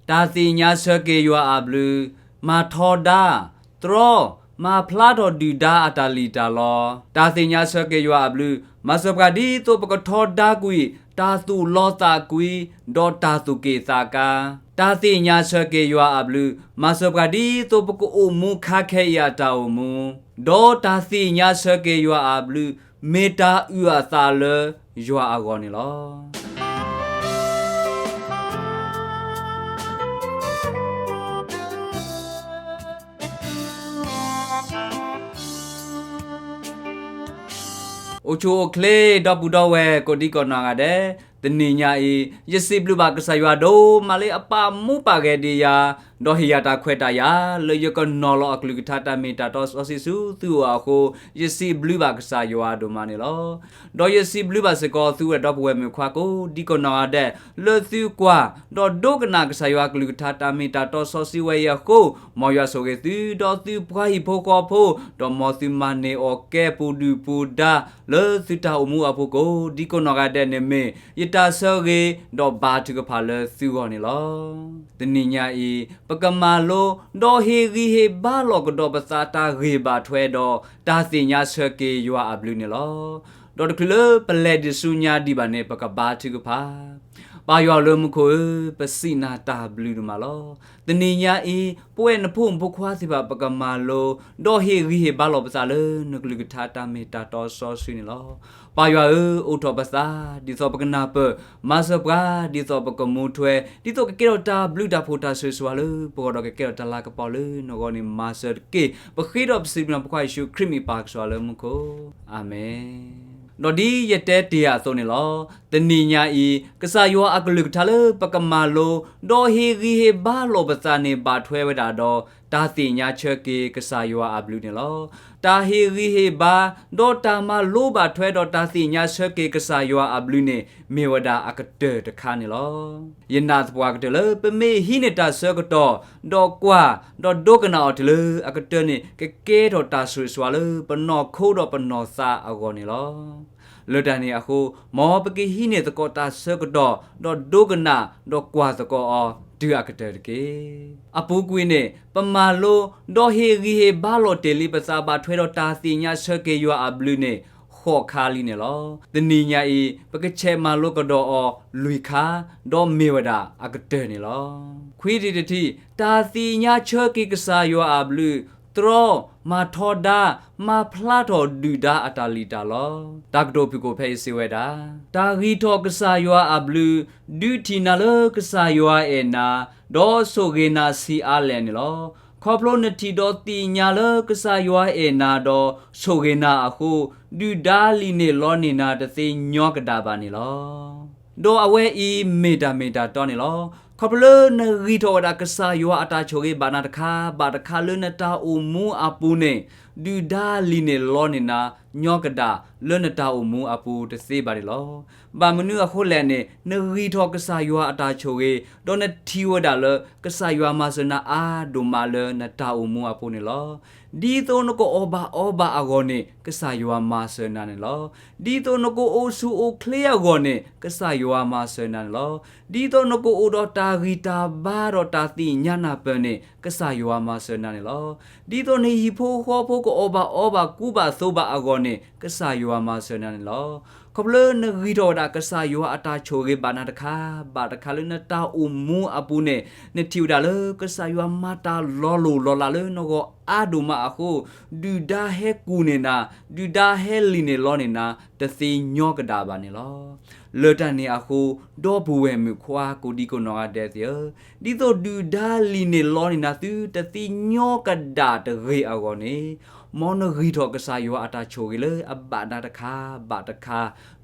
တၢ်သ့ၣ်ညါဆၢက့ၤယွၤအဘျုး, မၤထီဒါ, တြီ, မၤဖျါထီၣ်ဒုၣ်ဒါအတၢ်လံၣ်တၢ်လီ. တၢ်သ့ၣ်ညါဆၢက့ၤယွၤအဘျုး မၤစၢၤပှၤဒ်သိးပကထီဒါကွံာ် တၢ်သူၣ်လီသးကွံ ဒီးတၢ်သူၣ်က့ၣ်သးကါ. တၢ်သ့ၣ်ညါဆၢက့ၤယွၤအဘျုး မၤစၢၤပှၤဒ်သိးပကအိၣ်မူခါခဲအံၤအတၢ်အိၣ်မူ, ဒီးတၢ်သ့ၣ်ညါဆၢက့ၤယွၤအဘျုး မ့ၢ်တၢ်အုၣ်အသးလၢယွၤအဂီၢ်န့ၣ်လီၤ. အိၣ်ဆူၣ်အိၣ်ချ့ ဒီပုၢ်ဒီဝဲၢ်ကိးဒံကီးနီၢ်ဂၤဒဲး, တနံၤညါအံၤ ယစံးဘျုးဘၣ်ကစၢ်ယွၤဒိၣ်မးလၢအပာ်မူပာ်ဂဲၤဒံးယၤ, ဒီးဟ့ၣ်ယၤတၢ်ခွဲးတၢ်ယာ် လၢယကနီၤလီၤအကလုၢ်ကထါတၢ်မ့ၢ်တၢ်တီစီဆှံဆူသုအိၣ်အဃိ, ယစံးဘျုးဘၣ်ကစၢ်ယွၤဒိၣ်မးန့ၣ်လီၤ. ဒီးယစံးဘျုးဘၣ်စ့ၢ်ကီးသုဝဲၢ်ဒီပုၢ်ဝဲၢ်မုၣ်ခွါကိးဒံကီးနီၢ်ဂၤဒဲး လၢသုကွၢ်ဒီးဒိကနၣ်ကစၢ်ယွၤအကလုၢ်ကထါတၢ်မ့ၢ်တၢ်တီစီဆှံဝဲအံၤအဃိ, မ်ယွၤဆိၣ်ဂ့ၤသု ဒီးသုပှၤဟံၣ်ဖိဃီဖိ, ဒီးမ်သုမၤန့ၢ်အီၤကဲပူၤဒုၣ်ပူၤဒါ လၢသုတၢ်အိၣ်မူအပူၤကိးဒံကီးနီၢ်ဂၤဒဲးန့ၣ်မ့ၢ် ယတၢ်ဆၢဂ့ၤ ဒီးဘါထုကဖၣ်လၢသုဂီၢ်န့ၣ်လီၤ. တနံၤညါအံၤ ပကမၤလိ ဒီးဟ့ၣ်ဂံၢ်ဟ့ၣ်ဘါလိာ်ကဒီးပသး တၢ်ဂ့ၢ်ဘၣ်ထွဲဒီး တၢ်သ့ၣ်ညါဆၢက့ၤယွၤအဘျုးန့ၣ်လီၤ. ဒီးတချုးလၢပလဲၤဒံးဆူညါဒံးဘၣ်န့ၣ် ပကဘါထုကဖၣ်. ပၢ်ယွၤလၢမူခိၣ်ဧၢ, ပစံးနၤတၢ်ဘျုးဒိၣ်မးလီၤ. တနံၤညါအံၤ ပဝဲနဖိမုၣ်ဖိခွါသ့ၣ်တဖၣ် ပကမၤလိ ဒီးဟ့ၣ်ဂံၢ်ဟ့ၣ်ဘါလိာ်ပသးလၢနကလုၢ်ကထါတၢ်မ့ၢ်တၢ်တီစီဆှံန့ၣ်လီၤ. ပၢ်ယွၤဧၢ, အိးထီၣ်ပသး ဒ်သိးပကနၢ်ပၢၢ်, မၤစၢၤပှၤ ဒ်သိးပကမူထွဲ, ဒ်သိးကကဲထီၣ်တၢ်ဘျုးတၢ်ဖှိၣ်တၢ်ဆိၣ်ဂ့ၤဆိၣ်ဝါလၢပဂီၢ်ဒီးကကဲထီၣ်တၢ်လၤကပီၤလၢနဂီၢ်န့ၣ် မၤစၢၤတက့ၢ်. ပဃ့ဒီးပစံးဘျုးနၤပဖိခွါယ့ၣ်ၡူးခရံာ်မ့ၢ်ပၢ်ကစၢ်လၢမူခိၣ်, အၤမ့ၣ်. ဒီးဒ်ယတဲတ့ၢ်အသိးန့ၣ်လီၤ. တနံၤညါအံၤ ကစၢ်ယွၤအကလုၢ်ကထါလၢပကမၤလိ ဒီးဟ့ၣ်ဂံၢ်ဟ့ၣ်ဘါလိာ်ပသးန့ၣ် ဘၣ်ထွဲဝဲဒၣ်ဒီး တၢ်သ့ၣ်ညါဆၢက့ၤကစၢ်ယွၤအဘျုးန့ၣ်လီၤ. တၢ်ဟ့ၣ်ဂံၢ်ဟ့ၣ်ဘါ ဒီးတၢ်မၤလိဘၣ်ထွဲဒီးတၢ်သ့ၣ်ညါဆၢက့ၤကစၢ်ယွၤအဘျုးန့ၣ် မ့ၢ်ဝဲဒၣ်အကတၢၢ်တခါန့ၣ်လီၤ. ယနာ်သပှၢ်ကတၢၢ်လၢ ပမ့ၢ်ဟံးန့ၢ်တၢ်ဆၢကတီၢ် ဒီးကွၢ် ဒီးဒိကနၣ်အီၤတုၤလၢအကတၢၢ်န့ၣ် ကကဲထီၣ်တၢ်ဆိၣ်ဂ့ၤဆိၣ်ဝါလၢပနီၢ်ခိဒီးပနီၢ်သးအဂီၢ်န့ၣ်လီၤ. လၢတၢ်န့ၣ်အဃိ, မ်ပကဟံးန့ၢ်သကိးတၢ်ဆၢကတီၢ် ဒီးဒိကနၣ် ဒီးကွၢ်သကိးအီၤတုၤအကတၢၢ်တက့ၢ်. အပူၤကွံာ်န့ၣ် ပမၤလိ ဒီးဟ့ၣ်ဂံၢ်ဟ့ၣ်ဘါလိာ်တ့ၢ်လံပသး ဘၣ်ထွဲဒီးတၢ်သ့ၣ်ညါဆၢက့ၤယွၤအဘျုးန့ၣ် ဃိးခါလံန့ၣ်လီၤ. တနံၤညါအံၤ ပကဆဲးမၤလိကဒီးအီၤလွံၢ်ခါ, ဒီးမ့ၢ်ဝဲဒၣ်အကတၢၢ်န့ၣ်လီၤ. ခွံထံၣ်တထံၣ်, တၢ်သ့ၣ်ညါဆၢက့ၤကစၢ်ယွၤအဘျုး, တြီ, မၤထီဒါ, မၤဖျါထီၣ်ဒုၣ်ဒါအတၢ်လံၣ်တၢ်လီ. တၢ်ကတိၤဖုၣ်ကိာ်ဖဲအံၤစံးဝဲဒၣ်, တၢ်ဂံၢ်ထီၣ်ကစၢ်ယွၤအဘျုး, ဒုးထံၣ်နၤလၢကစၢ်ယွၤအဲၣ်နၤ, ဒီးဆိၣ်ဂ့ၤနၤဆံးအါလဲၣ်န့ၣ်လီၤ. ခီဖျိနထံၣ်ဒီးသ့ၣ်ညါလၢကစၢ်ယွၤအဲၣ်နၤဒီးဆိၣ်ဂ့ၤနၤအဃိ, ဒုၣ်ဒါလံၣ်န့ၢ်လီန့ၢ်နၤတသ့ညီကဒၣ်ဘၣ်န့ၣ်လီၤ. ဒီးအဝဲအံၤမ့ၢ်တၢ်မ့ၢ်တၢ်တီန့ၣ်လီၤ. ခီဖျိလၢနဂံၢ်ထီၣ်ဝဲဒၣ်ကစၢ်ယွၤအတၢ်ဆိၣ်ဂ့ၤဘၣ်နၤတခါဘၣ်တခါ လၢနတၢ်အိၣ်မူအပူၤန့ၣ်, ဒုၣ်ဒါလံၣ်န့ၢ်လီန့ၢ်နၤ ညီကဒၣ်လၢနတၢ်အိၣ်မူအပူၤတသ့ဘၣ်န့ၣ်လီၤ. ဘၣ်မနုၤအဃိလဲၣ်န့ၣ်, နဂံၢ်ထီၣ်ကစၢ်ယွၤအတၢ်ဆိၣ်ဂ့ၤ, ဒီးနထံၣ်ဝဲဒၣ်လၢ ကစၢ်ယွၤမၤစၢၤနၤအါဒိၣ်မးလၢနတၢ်အိၣ်မူအပူၤန့ၣ်လီၤ. ဒ်သိးနကအီၣ်ဘၣ်အီဘၣ်အဂီၢ်န့ၣ် ကစၢ်ယွၤမၤစၢၤနၤန့ၣ်လီၤ. ဒ်သိးနကအိၣ်ဆူၣ်အိၣ်ချ့အဂီၢ်န့ၣ် ကစၢ်ယွၤမၤစၢၤနၤန့ၣ်လီၤ. ဒ်သိးနကအိၣ်ဒီးတၢ်ဂံၢ်တၢ်ဘါဒီးတၢ်သ့ၣ်ညါနၢ်ပၢၢ်န့ၣ် ကစၢ်ယွၤမၤစၢၤနၤန့ၣ်လီၤ. ဒ်သိးနဟံၣ်ဖိဃီဖိကအီၣ်ဘၣ်အီဘၣ်ကူဘၣ်သိးဘၣ်အဂီၢ်န့ၣ် ကစၢ်ယွၤမၤစၢၤနၤန့ၣ်လီၤ. ခီဖျိလၢနဂံၢ်ထီၣ်ဝဲဒၣ်ကစၢ်ယွၤအတၢ်ဆိၣ်ဂ့ၤဘၣ်နၤတခါဘၣ်တခါ လၢနတၢ်အိၣ်မူအပူၤန့ၣ်, နထံၣ်ဝဲဒၣ်လၢကစၢ်ယွၤမၤတၢ်လီၤလိၢ်လီၤလးလၢနဂီၢ်အါဒိၣ်မးအဃိ, ဒုၣ်ဒါဟဲကူၣ်န့ၢ်နၤ, ဒုၣ်ဒါဟဲလံၣ်န့ၢ်လီန့ၢ်နၤ တသ့ညီကဒၣ်ဘၣ်န့ၣ်လီၤ. လၢတၢ်န့ၣ်အဃိ, ဒီပုၢ်ဝဲၢ်မုၣ်ခွါကိးဒံကိးနီၢ်ဂၤဒဲးသ့ၣ်ဧၢ, ဒ်သိးဒုၣ်ဒါလံၣ်န့ၢ်လီန့ၢ်နၤသုတသ့ညီကဒၣ်တဂ့ၤအဂီၢ်န့ၣ်, မ်နဂံၢ်ထီၣ်ကစၢ်ယွၤအတၢ်ဆိၣ်ဂ့ၤလၢအဘၣ်နၤတခါဘၣ်တခါ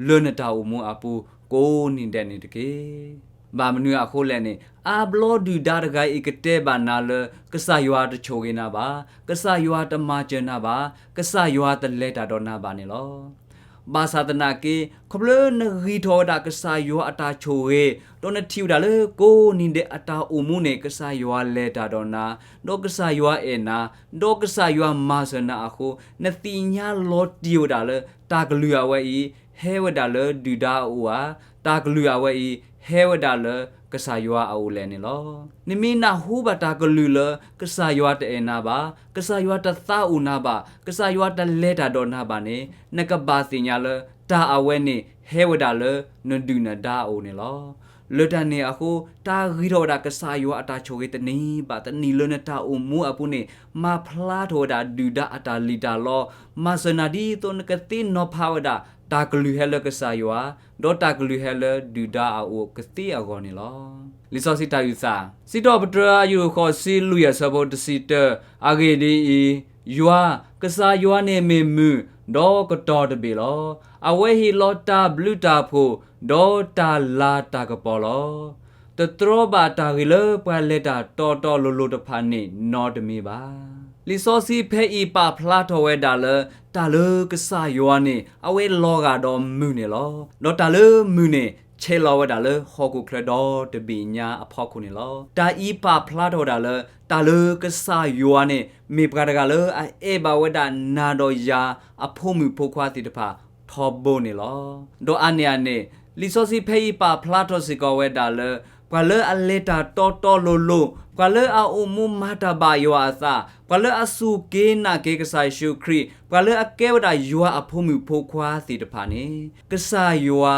လၢနတၢ်အိၣ်မူအပူၤကိးနံၤဒဲးန့ၣ်တက့ၢ်. ဘၣ်မနုၤအဃိလဲၣ်န့ၣ်, အါဘျီဒုၣ်ဒါတဂၤအံၤကတဲဘၣ်နၤလၢ ကစၢ်ယွၤတဆိၣ်ဂ့ၤနၤဘၣ်, ကစၢ်ယွၤတမၤစၢၤနၤဘၣ်, ကစၢ်ယွၤတလဲၤတၢ်ဒီးနၤဘၣ်န့ၣ်လီၤ. ဘၣ်ဆၣ်သနာ်က့, ခီဖျိလၢနဂံၢ်ထီၣ်ဝဲဒၣ်ကစၢ်ယွၤအတၢ်ဆိၣ်ဂ့ၤ, ဒီးနထံၣ်ဝဲဒၣ်လၢကိးနံၤဒဲးအတၢ်အိၣ်မူန့ၣ် ကစၢ်ယွၤလဲၤတၢ်ဒီးနၤ, ဒီးကစၢ်ယွၤအဲၣ်နၤ, ဒီးကစၢ်ယွၤမၤစၢၤနၤအဃိ, နသ့ၣ်ညါလီၤတံၢ်ဝဲဒၣ်လၢ တၢ်ကလုၢ်အဝဲအံၤ ဟဲဝဲဒၣ်လၢဒုၣ်ဒါအအိၣ်ဧါ, တၢ်ကလုၢ်အဝဲအံၤ ဟဲဝဲဒၣ်လၢ ကစၢ်ယွၤအအိၣ်လဲၣ်န့ၣ်လီၤ. နမ့ၢ်နၢ်ဟူဘၣ်တၢ်ကလုၢ်လၢ ကစၢ်ယွၤတအဲၣ်နၤဘၣ်, ကစၢ်ယွၤတသးအိၣ်နၤဘၣ်, ကစၢ်ယွၤတလဲၤတၢ်ဒီးနၤဘၣ်န့ၣ် နကဘၣ်သ့ၣ်ညါလၢ တၢ်အဝဲန့ၣ်ဟဲဝဲဒၣ်လၢ နဒုၣ်နဒါအအိၣ်န့ၣ်လီၤ. လၢတၢ်န့ၣ်အဃိ တၢ်ဂံၢ်ထီၣ်ဝဲဒၣ်ကစၢ်ယွၤအတၢ်ဆိၣ်ဂ့ၤတနံၤဘၣ်တနံၤလၢနတၢ်အိၣ်မူအပူၤန့ၣ် မၤဖျါထီၣ်ဝဲဒၣ်ဒုၣ်ဒါအတၢ်လံၣ်တၢ်လီ, မၤစၢၤနၤဒ်သိးနကသ့ၣ်နီၤဖးဝဲဒၣ် တၢ်ကလုၢ်ဟဲလၢကစၢ်ယွၤ, ဒီးတၢ်ကလုၢ်ဟဲလၢဒုၣ်ဒါအအိၣ်ကသ့အဂီၢ်န့ၣ်လီၤ. လံာ်စီဆှံတၢ်အုၣ်သး, စံးထီၣ်ပတြၢၤအယုၢ်ဃိးဆံလွံၢ်အဆၢဖိတဆံတၢ, အဂ့ၢ်ဒ်အံၤ, ယွၤ, ကစၢ်ယွၤန့ၣ်မ့ၢ်မုၢ်, ဒီးကတီၤတဘ့ၣ်လီၤ. အဝဲဟ့ၣ်လီၤတၢ်ဘျုးတၢ်ဖှိၣ်, ဒီးတၢ်လၤတၢ်ကပီၤလီၤ. တတြီဘၣ်တၢ်ဂ့ၤလၢပှၤလဲၤတၢ်တီတီလိၤလိၤတဖၣ်န့ၣ်နီတမံၤဘၣ်. လံာ်စီဆှံဖဲအံၤပာ်ဖျါထီၣ်ဝဲဒၣ်လၢ တၢ်လၢကစၢ်ယွၤန့ၣ် အဝဲလီၤဂာ်ဒီးမုၢ်န့ၣ်လီၤ. ဒီးတၢ်လၢမုၢ်န့ၣ် ဆဲးလီၤဝဲဒၣ်လၢဟီၣ်ခိၣ်ချၢဒီတဘ့ၣ်ညါအဖီခိၣ်န့ၣ်လီၤ. တၢ်အံၤပာ်ဖျါထီၣ်ဝဲဒၣ်လၢ တၢ်လၢကစၢ်ယွၤန့ၣ် မ့ၢ်ပှၤတဂၤလၢအအဲၣ်ဘၣ်ဝဲဒၣ်နၤဒီးယၤအဖိမုၣ်ဖိခွါသ့ၣ်တဖၣ် ထီဘိန့ၣ်လီၤ. ဒီးအါန့ၢ်အန့ၣ် လံာ်စီဆှံဖဲအံၤပာ်ဖျါထီၣ်စ့ၢ်ကီးဝဲဒၣ်လၢ ပှၤလၢအလဲၤတၢ်တီတီလိၤလိၤ, ပှၤလၢအအိၣ်မူမၤတၢ်ဘၣ်ယွၤအသး, ပှၤလၢအစူၢ်က့ၤနာ်က့ၤကစၢ်ယ့ၣ်ၡူးခရံာ်, ပှၤလၢအကဲဝဲဒၣ်ယွၤအဖိမုၣ်ဖိခွါသ့ၣ်တဖၣ်န့ၣ် ကစၢ်ယွၤ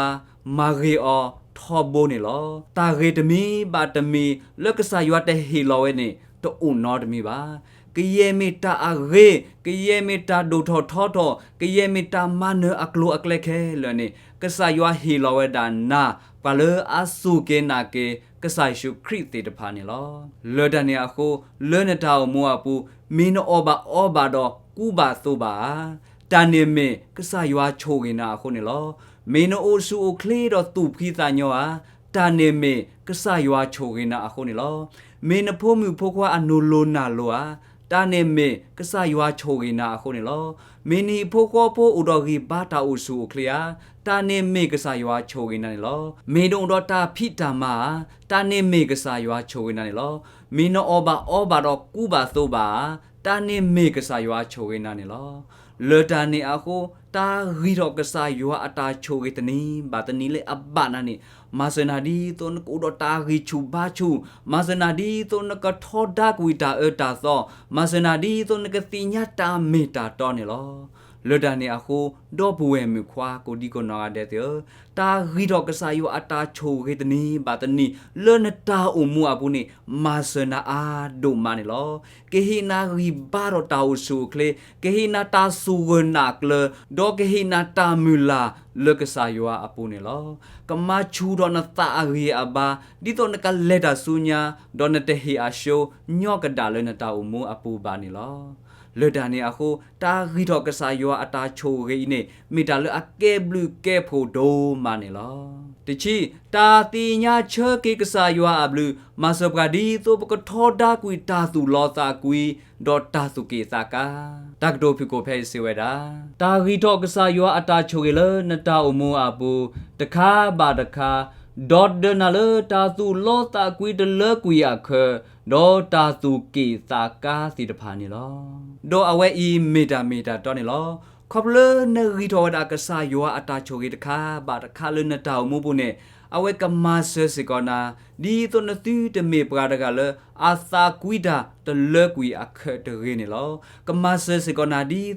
မၤဂ့ၤအီၤထီဘိန့ၣ်လီၤ. တၢ်ဂ့ၤတမံၤဘၣ်တမံၤလၢကစၢ်ယွၤတဟ့ၣ်လီၤဝဲန့ၣ် တအိၣ်နီတမံၤဘၣ်. ကယဲၢ်မ့ၢ်တၢ်အဂ့ၤ, ကယဲၢ်မ့ၢ်တၢ်ဒိၣ်ထီၣ်ထီထီၣ်, ကယဲၢ်မ့ၢ်တၢ်မၤနၢၤအကျိၤအကျဲခဲလၢာ်န့ၣ် ကစၢ်ယွၤဟ့ၣ်လီၤဝဲဒၣ်နၤ ပှၤလၢအစူၢ်က့ၤနာ်က့ၤ ကစၢ်ယ့ၣ်ၡူးခရံာ်သ့ၣ်တဖၣ်န့ၣ်လီၤ. လၢတၢ်န့ၣ်အဃိ လၢနတၢ်အိၣ်မူအပူၤ မ့ၢ်နအီၣ်ဘၣ်အီဘၣ်ဒီးကူဘၣ်သိးဘၣ်ဧါ, တၢ်န့ၣ်မ့ၢ်ကစၢ်ယွၤဆိၣ်ဂ့ၤနၤအဃိန့ၣ်လီၤ. မ့ၢ်နအိၣ်ဆူၣ်အိၣ်ချ့ဒီးသူၣ်ဖှံသးညီဧါ, တၢ်န့ၣ်မ့ၢ်ကစၢ်ယွၤဆိၣ်ဂ့ၤနၤအဃိန့ၣ်လီၤ. မ့ၢ်နဖိမုၣ်ဖိခွါအနိၤလိၤနၢ်လိၤဧါ, တၢ်န့ၣ်မ့ၢ်ကစၢ်ယွၤဆိၣ်ဂ့ၤနၤအဃိန့ၣ်လီၤ. မ့ၢ်နဟံၣ်ဖိဃီဖိအိၣ်ဒီးဂံၢ်ဘါတၢ်အိၣ်ဆူၣ်အိၣ်ချ့ဧါ, တၢ်န့ၣ်မ့ၢ်ကစၢ်ယွၤဆိၣ်ဂ့ၤနၤန့ၣ်လီၤ. မ့ၢ်နအိၣ်ဒီးတၢ်ဖံးတၢ်မၤဧါ, တၢ်န့ၣ်မ့ၢ်ကစၢ်ယွၤဆိၣ်ဂ့ၤနၤန့ၣ်လီၤ. မ့ၢ်နအီၣ်ဘၣ်အီဘၣ်ဒီးကူဘၣ်သိးဘၣ်ဧါ, တၢ်န့ၣ်မ့ၢ်ကစၢ်ယွၤဆိၣ်ဂ့ၤနၤန့ၣ်လီၤ. လၢတၢ်န့ၣ်အဃိ တၢ်ဂံၢ်ထီၣ်ကစၢ်ယွၤအတၢ်ဆိၣ်ဂ့ၤတနံၤဘၣ်တနံၤလၢအဘၣ်နၤန့ၣ် မၤစၢၤနၤဒ်သိးနကအိၣ်ဒီးတၢ်ဂံၢ်ဆူၣ်ဘါဆူၣ်, မၤစၢၤနၤဒ်သိးနကထီဒါကွံာ်တၢ်အၢတၢ်သီ, မၤစၢၤနၤဒ်သိးနကသ့ၣ်ညါတၢ်မ့ၢ်တၢ်တီန့ၣ်လီၤ. လၢတၢ်န့ၣ်အဃိ ဒီပုၢ်ဝဲၢ်မုၣ်ခွါကိးဒံကနီၢ်ဂၤဒဲးသ့ၣ်ဧၢ, တၢ်ဂံၢ်ထီၣ်ကစၢ်ယွၤအတၢ်ဆိၣ်ဂ့ၤတနံၤဘၣ်တနံၤ လၢနတၢ်အိၣ်မူအပူၤန့ၣ် မၤစၢၤနၤအါဒိၣ်မးန့ၣ်လီၤ. ကဟ့ၣ်နၤဂံၢ်ဘါဒီးတၢ်အိၣ်ဆူၣ်အိၣ်ချ့, ကဟ့ၣ်နၤတၢ်စူၢ်ဂၢၢ်နာ်ကျၢၤ, ဒီးကဟ့ၣ်နၤတၢ်မုၢ်လၢ်လၢကစၢ်ယွၤအပူၤန့ၣ်လီၤ. ကမၤဆူၣ်ထီၣ်နသးအဂံၢ်အဘါ ဒ်သိးနကလဲၤတၢ်ဆူညါ, ဒီးနတဟ့ၣ်အၡိညီကဒၣ်လၢနတၢ်အိၣ်မူအပူၤဘၣ်န့ၣ်လီၤ. လၢတၢ်န့ၣ်အဃိ တၢ်ဂံၢ်ထီၣ်ကစၢ်ယွၤအတၢ်ဆိၣ်ဂ့ၤအံၤန့ၣ် မ့ၢ်တၢ်လၢအကဲဘျုးကဲဖှိၣ်ဒိၣ်မးန့ၣ်လီၤ. တဆံ, တၢ်သ့ၣ်ညါဆၢက့ၤကစၢ်ယွၤအဘျုး မၤစၢၤပှၤဒ်သိးပကထီဒါကွံာ်တၢ်သူၣ်လီသးကွံ ဒီးတၢ်သူၣ်က့ၣ်သးကါ. တၢ်ကတိၤဖုၣ်ကိာ်ဖဲအံၤစံးဝဲဒၣ်, တၢ်ဂံၢ်ထီၣ်ကစၢ်ယွၤအတၢ်ဆိၣ်ဂ့ၤလၢနတၢ်အိၣ်မူအပူၤ တခါဘၣ်တခါ ဒီးဒၢနၤလၢတၢ်သူၣ်လီသးကွံတလၢကွံာ်အခၢး, ဒီးတၢ်သူၣ်က့ၣ်သးကါသ့ၣ်တဖၣ်န့ၣ်လီၤ. ဒီးအဝဲအံၤမ့ၢ်တၢ်မ့ၢ်တၢ်တီန့ၣ်လီၤ. ခီဖျိလၢနဂံၢ်ထီၣ်ဝဲဒၣ်ကစၢ်ယွၤအတၢ်ဆိၣ်ဂ့ၤတခါဘၣ်တခါလၢနတၢ်အိၣ်မူပူၤန့ၣ် အဝဲကမၤစၢၤစ့ၢ်ကီးနၤ ဒ်သိးနသုတမ့ၢ်ပှၤတဂၤလၢအသးကွံတၢ်တလၢကွံာ်အခၢးတဂ့ၤန့ၣ်လီၤ. ကမၤစၢၤစ့ၢ်ကီး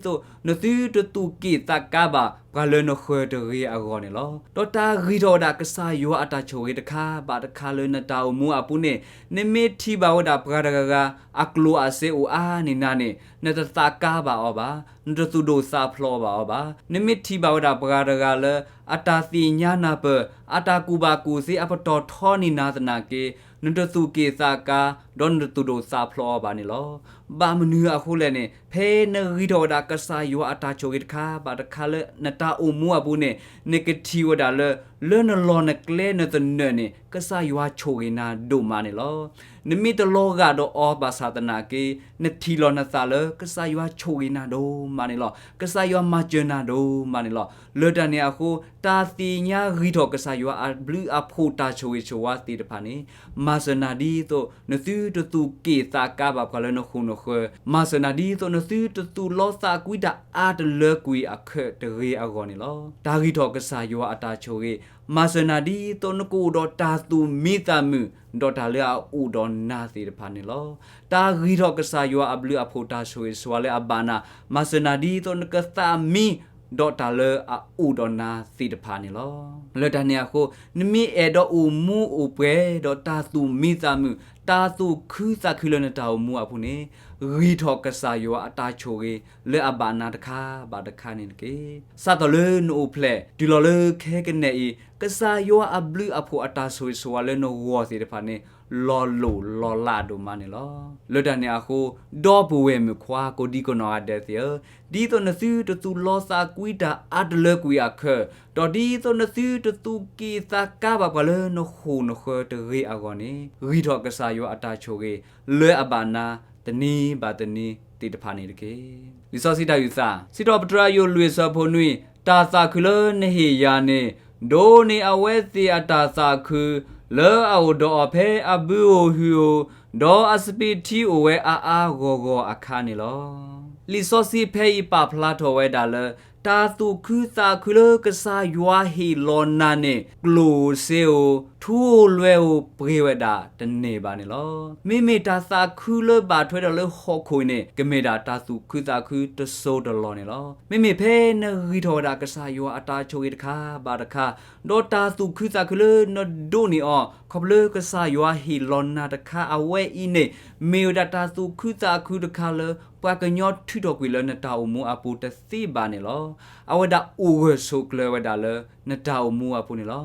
နၤဒ်သိး နသုတသူၣ်က့ၣ်သးကါဘၣ်ပှၤလၢနဃၢၤတဂ့ၤအဂီၢ်န့ၣ်လီၤ. ဒီးတၢ်ဂံၢ်ထီၣ်ဝဲဒၣ်ကစၢ်ယွၤအတၢ်ဆိၣ်ဂ့ၤတခါဘၣ်တခါလၢနတၢ်အိၣ်မူအပူၤန့ၣ် နမ့ၢ်ထံၣ်ဘၣ်ဝဲဒၣ်ပှၤတဂၤဂၤ အကျိၤအစ့အိၣ်အါန့ၢ်နၤန့ၣ် နတသးကါဘၣ်အီၤဘၣ်, နတသူၣ်ဒိၣ်သးဖျိးဘၣ်အီၤဘၣ်. နမ့ၢ်ထံၣ်ဘၣ်ဝဲဒၣ်ပှၤတဂၤဂၤလၢ အတၢ်သ့ၣ်ညါနၢ်ပၢၢ် အတၢ်ကူၣ်ဘၣ်ကူၣ်သ့အပတီၢ်ထီန့ၢ်နၤသနာ်က့ နတသူၣ်က့ၣ်သးကါ ဒီးနတသူၣ်ဒိၣ်သးဖျိးအီၤဘၣ်န့ၣ်လီၤ. ဘၣ်မနုၤအဃိလဲၣ်န့ၣ် ဖဲနဂံၢ်ထီၣ်ဝဲဒၣ်ကစၢ်ယွၤအတၢ်ဆိၣ်ဂ့ၤတခါဘၣ်တခါလၢနတၢ်အိၣ်မူအပူၤန့ၣ် နကထံၣ်ဝဲဒၣ်လၢ လၢနလီၢ်နကျဲနသနၢၣ်န့ၣ် ကစၢ်ယွၤဆိၣ်ဂ့ၤနၤဒိၣ်မးန့ၣ်လီၤ. နမ့ၢ်တလီၤဂာ်ဒီးအီၤဘၣ်ဆၣ်သနာ်က့ နထံၣ်လီၤနသးလၢ ကစၢ်ယွၤဆိၣ်ဂ့ၤနၤဒိၣ်မးန့ၣ်လီၤ. ကစၢ်ယွၤမၤစၢၤနၤဒိၣ်မးန့ၣ်လီၤ. လၢတၢ်န့ၣ်အဃိ တၢ်သ့ၣ်ညါဂံၢ်ထီၣ်ကစၢ်ယွၤအဘျုးအဖှိၣ်တၢ်ဆိၣ်ဂ့ၤဆိၣ်ဝါသ့ၣ်တဖၣ်န့ၣ် မၤစၢၤနၤဒ်သိး နသုတသူၣ်က့ၣ်သးကါဘၣ်ပှၤလၢနဃၢၤ ဃၢၤ, မၤစၢၤနၤဒ်သိးနသုတသူၣ်လီသးကွံတၢ်အါတလၢကွံာ်အခၢးတဂ့ၤအဂီၢ်န့ၣ်လီၤ. တၢ်ဂံၢ်ထီၣ်ကစၢ်ယွၤအတၢ်ဆိၣ်ဂ့ၤ, မၤစၢၤနၤဒ်သိးနကအိၣ်ဒီးတၢ်သူၣ်မံသးမုာ်, ဒီးတၢ်လၢအအိၣ်ဒီးနၤသ့ၣ်တဖၣ်န့ၣ်လီၤ. တၢ်ဂံၢ်ထီၣ်ကစၢ်ယွၤအဘျုးအဖှိၣ်တၢ်ဆိၣ်ဂ့ၤဆိၣ်ဝါလၢအဘၣ်နၤ, မၤစၢၤနၤဒ်သိးနကသးမံ ဒီးတၢ်လၢအအိၣ်ဒီးနၤသ့ၣ်တဖၣ်န့ၣ်လီၤ. လၢတၢ်န့ၣ်အဃိ, နမ့ၢ်အဲၣ်ဒိးအိၣ်မူအိၣ်ပှဲၤဒီးတၢ်သူၣ်မံသးမုာ်, တၢ်သူၣ်ခုသးခုလၢနတၢ်အိၣ်မူအပူၤန့ၣ်, ဂံၢ်ထီၣ်ကစၢ်ယွၤအတၢ်ဆိၣ်ဂ့ၤလၢအဘၣ်နၤတခါဘၣ်တခါန့ၣ်တက့ၢ်. စးထီၣ်လၢနအိၣ်ဖျဲၣ်တုၤလီၤလၢခဲကနံၣ်အံၤ, ကစၢ်ယွၤအဘျုးအဖှိၣ်အတၢ်ဆိၣ်ဂ့ၤဆိၣ်ဝါလၢနဂီၢ်သ့ၣ်တဖၣ်န့ၣ် လီၤလိၢ်လီၤလးဒိၣ်မးန့ၣ်လီၤ. လၢတၢ်န့ၣ်အဃိ, ဒီပုၢ်ဝဲၢ်မုၣ်ခွါကိးဒံကနီၢ်ဂၤဒဲးသ့ၣ်ဧၢ, ဒ်သိးနသုတသူၣ်လီသးကွံတၢ်အါတလၢကွံာ်အခၢး, ဒီးဒ်သိးနသုတသူၣ်က့ၣ်သးကါဘၣ်ပှၤလၢနဃိာ်နဃၢၤတဂ့ၤအဂီၢ်န့ၣ်, ဂံၢ်ထီၣ်ကစၢ်ယွၤအတၢ်ဆိၣ်ဂ့ၤလၢအဘၣ်နၤ တနံၤဘၣ်တနံၤသ့ၣ်တဖၣ်န့ၣ်တက့ၢ်. လံာ်စီဆှံတၢ်ယူၢ်သး, စံးထီၣ်ပတြၢၤယိၣ်လွံၢ်ဆၢဖိနွံ, တၢ်သးခုလၢနဟ့ၣ်ယၤန့ၣ်, ဒိးန့ၢ်အဝဲသ့ၣ်အတၢ်သးခု လၢအအိၣ်ဒီးအီၤဖဲအဘုဧိၤဟုဧိၤ, ဒီးအစပံးထံအိၣ်ဝဲအါအါဂီၢ်ဂီၢ်အခါန့ၣ်လီၤ. လံာ်စီဆှံဖဲအံၤပာ်ဖျါထီၣ်ဝဲဒၣ်လၢ တၢ်သူၣ်ခုသးခုလၢကစၢ်ယွၤဟ့ၣ်လီၤနၤန့ၣ် ကျိၣ်ဧိၤစ့ဧိၤ ထူဧိၤလွဲဧိၤ ပှ့ၤဝဲဒၣ်တန့ၢ်ဘၣ်န့ၣ်လီၤ. မ့မ့ၢ်တၢ်သးခုလၢဘၣ်ထွဲဒီးလၢဟီၣ်ခိၣ်အံၤန့ၣ် ကမ့ၢ်ဒၣ်တၢ်သူၣ်ခုသးခုတစိၢ်တလီၢ်န့ၣ်လီၤ. မ့မ့ၢ်ဖဲနဂံၢ်ထီၣ်ဝဲဒၣ်ကစၢ်ယွၤအတၢ်ဆိၣ်ဂ့ၤတခါဘၣ်တခါ, ဒီးတၢ်သူၣ်ခုသးခုလၢနဒိးန့ၢ်အီၤ ခီဖျိလၢကစၢ်ယွၤဟ့ၣ်လီၤနၤတခါအဝဲအံၤန့ၣ်, မ့ၢ်ဝဲဒၣ်တၢ်သူၣ်ခုသးခုတခါလၢ ပှၤကညီထုးထီၣ်ကွံာ်လၢနတၢ်အိၣ်မူအပူၤတသ့ဘၣ်န့ၣ်လီၤ. အဝဲဒၣ်အိၣ်ဂၢၢ်ဆိးကျၢၤဝဲဒၣ်လၢနတၢ်အိၣ်မူအပူၤန့ၣ်လီၤ.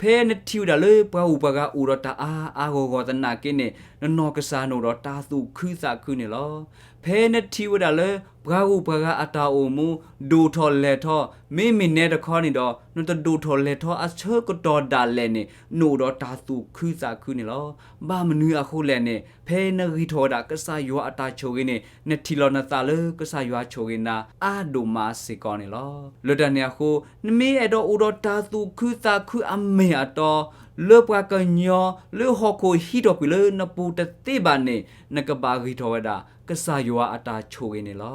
ဖဲနထံၣ်ဝဲဒၣ်လၢပှၤဂုၤပှၤဂၤအိၣ်ဒီးတၢ်အါအါဂီၢ်ဂီၢ်သနာ်က့န့ၣ်, နနီၢ်ကစၢ်နအိၣ်ဒီးတၢ်သူၣ်ခုသးခုန့ၣ်လီၤ. ဖဲနထံၣ်ဝဲဒၣ်လၢပှၤဂုၤပှၤဂၤအတၢ်အိၣ်မူ ဒိၣ်ထီၣ်လဲၢ်ထီၣ်, မ့မ့ၢ်နဲတခီန့ၣ်ဒီး နတဒိၣ်ထီၣ်လဲၢ်ထီၣ်အဆၢကတီၢ်ဒၣ်လဲာ်န့ၣ်, နအိၣ်ဒီးတၢ်သူၣ်ခုသးခုန့ၣ်လီၤ. ဘၣ်မနုၤအဃိလဲၣ်န့ၣ်, ဖဲနဂံၢ်ထီၣ်ဝဲဒၣ်ကစၢ်ယွၤအတၢ်ဆိၣ်ဂ့ၤန့ၣ်, နထံၣ်လီၤနသးလၢကစၢ်ယွၤဆိၣ်ဂ့ၤနၤအါဒိၣ်မးစ့ၢ်ကီးန့ၣ်လီၤ. လၢတၢ်န့ၣ်အဃိ, နမ့ၢ်အဲၣ်ဒိးအိၣ်ဒီးတၢ်သူၣ်ခုသးခုအမ့ၢ်အတီ, လၢပှၤကညီလၢဟီၣ်ခိၣ်ဟံးထီၣ်ကွံာ်လၢနပူၤတသ့ဘၣ်န့ၣ်, နကဘၣ်ဂံၢ်ထီၣ်ဝဲဒၣ်ကစၢ်ယွၤအတၢ်ဆိၣ်ဂ့ၤန့ၣ်လီၤ.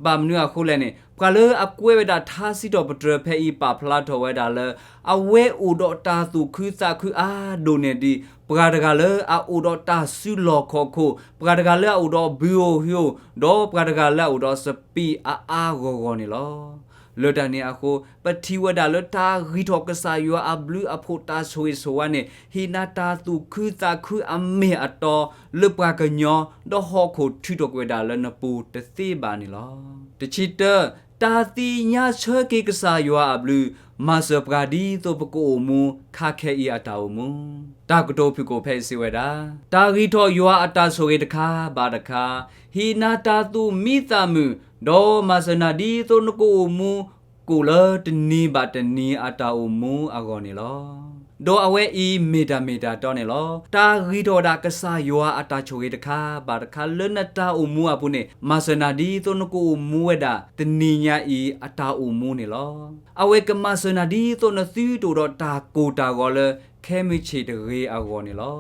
ဘၣ်မနုၤအဃိလဲၣ်န့ၣ်, ပှၤလၢအကွဲးဝဲဒၣ်ထါစံးထီၣ်ပတြၢၤဖဲအံၤပာ်ဖျါထီၣ်ဝဲဒၣ်လၢ အဝဲအိၣ်ဒီးတၢ်သူၣ်ခုသးခုအါဒိၣ်န့ၢ်ဒံး ပှၤတဂၤလၢအအိၣ်ဒီးတၢ်စုလီၢ်ခီၣ်ခိၣ်, ပှၤတဂၤလၢအအိၣ်ဒီးဘုဧိၤဟုဧိၤ, ဒီးပှၤတဂၤလၢအအိၣ်ဒီးစပံးအါအါဂီၢ်ဂီၢ်န့ၣ်လီၤ. လၢတၢ်န့ၣ်အဃိ, ပထံၣ်ဝဲဒၣ်လၢတၢ်ဂံၢ်ထီၣ်ကစၢ်ယွၤအဘျုးအဖှိၣ်တၢ်ဆိၣ်ဂ့ၤဆိၣ်ဝါန့ၣ် ဟ့ၣ်နၤတၢ်သူၣ်ခုသးခုအမ့ၢ်အတီ လၢပှၤကညီ ဒီးဟီၣ်ခိၣ်ထုးထီၣ်ကွံာ်ဝဲဒၣ်လၢနပူၤတသ့ဘၣ်န့ၣ်လီၤ. တဆံတၢ, တၢ်သ့ၣ်ညါဆၢက့ၤကစၢ်ယွၤအဘျုး, မၤစၢၤပှၤဒ်သိးပကအိၣ်မူခါခဲအံၤအတၢ်အိၣ်မူ. တၢ်ကတိၤဖုၣ်ကိာ်ဖဲအံၤစံးဝဲဒၣ်, တၢ်ဂံၢ်ထီၣ်ယွၤအတၢ်ဆိၣ်ဂ့ၤတခါဘၣ်တခါ, ဟ့ၣ်နၤတၢ်သူၣ်မံသးမုာ်, ဒီးမၤစၢၤနၤဒ်သိးနကအိၣ်မူ ကိၣ်လၢတနံၤဘၣ်တနံၤအတၢ်အိၣ်မူအဂီၢ်န့ၣ်လီၤ. ဒီးအဝဲအံၤမ့ၢ်တၢ်မ့ၢ်တၢ်တီန့ၣ်လီၤ. တၢ်ဂံၢ်ထီၣ်ဝဲဒၣ်ကစၢ်ယွၤအတၢ်ဆိၣ်ဂ့ၤတခါဘၣ်တခါလၢနတၢ်အိၣ်မူအပူၤန့ၣ်, မၤစၢၤနၤဒ်သိးနကအိၣ်မူဝဲဒၣ်တနံၤညါအံၤအတၢ်အိၣ်မူန့ၣ်လီၤ. အဝဲကမၤစၢၤနၤဒ်သိးနသုတအိၣ်ဒီးတၢ်ကိၢ်တၢ်ဂီၤလၢ ခဲမုၢ်ဆ့ၣ်တဂ့ၤအဂီၢ်န့ၣ်လီၤ.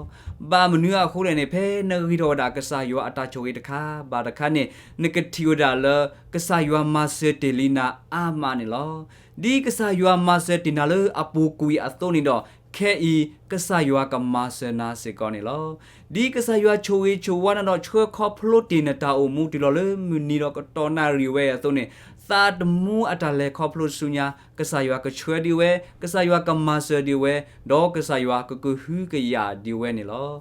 ဘၣ်မနုၤအဃိလဲၣ်န့ၣ်, ဖဲနဂံၢ်ထီၣ်ဝဲဒၣ်ကစၢ်ယွၤအတၢ်ဆိၣ်ဂ့ၤတခါဘၣ်တခါန့ၣ်, နကထံၣ်ဝဲဒၣ်လၢ ကစၢ်ယွၤမၤစၢၤတ့ၢ်လံနၤအါမးန့ၣ်လီၤ. ဒ်ကစၢ်ယွၤမၤစၢၤတ့ၢ်နၤလၢအပူၤကွံာ်အသိးန့ၣ်ဒီး, ခဲအံၤကစၢ်ယွၤကမၤစၢၤနၤစ့ၢ်ကီးန့ၣ်လီၤ. ဒ်ကစၢ်ယွၤဆိၣ်ဂ့ၤဆိၣ်ဝါနၤဒီးဆှၢခီဖျိတ့ၢ်နတၢ်အိၣ်မူတုၤလီၤလၢမုၢ်နံၤဒီးကတီၢ်နၣ်ရံၣ်ဝဲအသိးန့ၣ်, သးတမူအတၢ်လဲၤခီဖျိဆူညါ, ကစၢ်ယွၤကဆှၢဒံးဝဲ, ကစၢ်ယွၤကမၤစၢၤဒံးဝဲ, ဒီးကစၢ်ယွၤကကဟုကယာ်ဒံးဝဲန့ၣ်လီၤ.